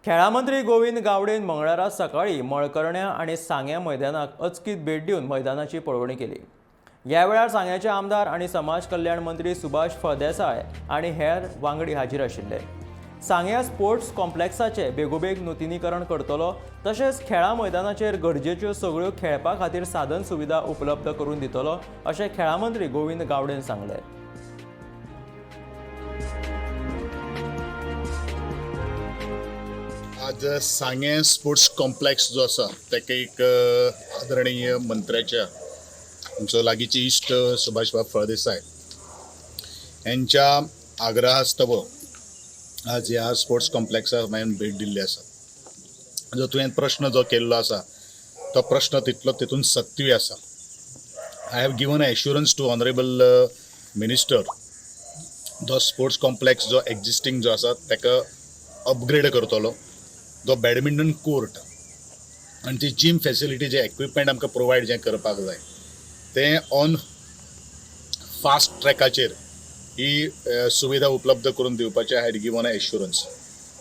खेळां मंत्री गोविंद गावडेन मंगळारा सकाळीं मळकर्ण्या आनी सांग्या मैदानाक अचकीत भेट दिवन मैदानाची पळोवणी केली. ह्या वेळार सांग्याचे आमदार आनी समाज कल्याण मंत्री सुभाष फळदेसाय आनी हेर वांगडी हाजीर आशिल्ले. सांग्या स्पोर्ट्स कॉम्प्लेक्साचे बेगोबेग नुतनीकरण करतलो, तशेंच खेळां मैदानाचेर गरजेच्यो सगळ्यो खेळपा खातीर साधन सुविधा उपलब्ध करून दितलो, अशें खेळां मंत्री गोविंद गावडेन सांगलें. आज सांगें स्पोर्ट्स कॉम्प्लेक्स जो आसा, ताका एक आदरणीय मंत्र्याच्या, आमचो लागींचे इश्ट सुभाष बाब फळदेसाय यांच्या आग्रहास्तव आज ह्या स्पोर्ट्स कॉम्प्लेक्साक हांवें भेट दिल्ली आसा. जो तुवें प्रश्न जो केल्लो आसा, तो प्रश्न तितलो तितून सत्यूय आसा. I have given assurance to honourable minister, जो स्पोर्ट्स कॉम्प्लेक्स जो एक्जिस्टींग जो आसा, ताका अपग्रेड करतलो. जो बॅडमिंटन कोर्ट आनी ती जीम फेसिलिटी, जे एक्विपमेंट आमकां प्रोवायड जें करपाक जाय, तें ऑन फास्ट ट्रॅकाचेर ही सुविधा उपलब्ध करून दिवपाचें I had given assurance.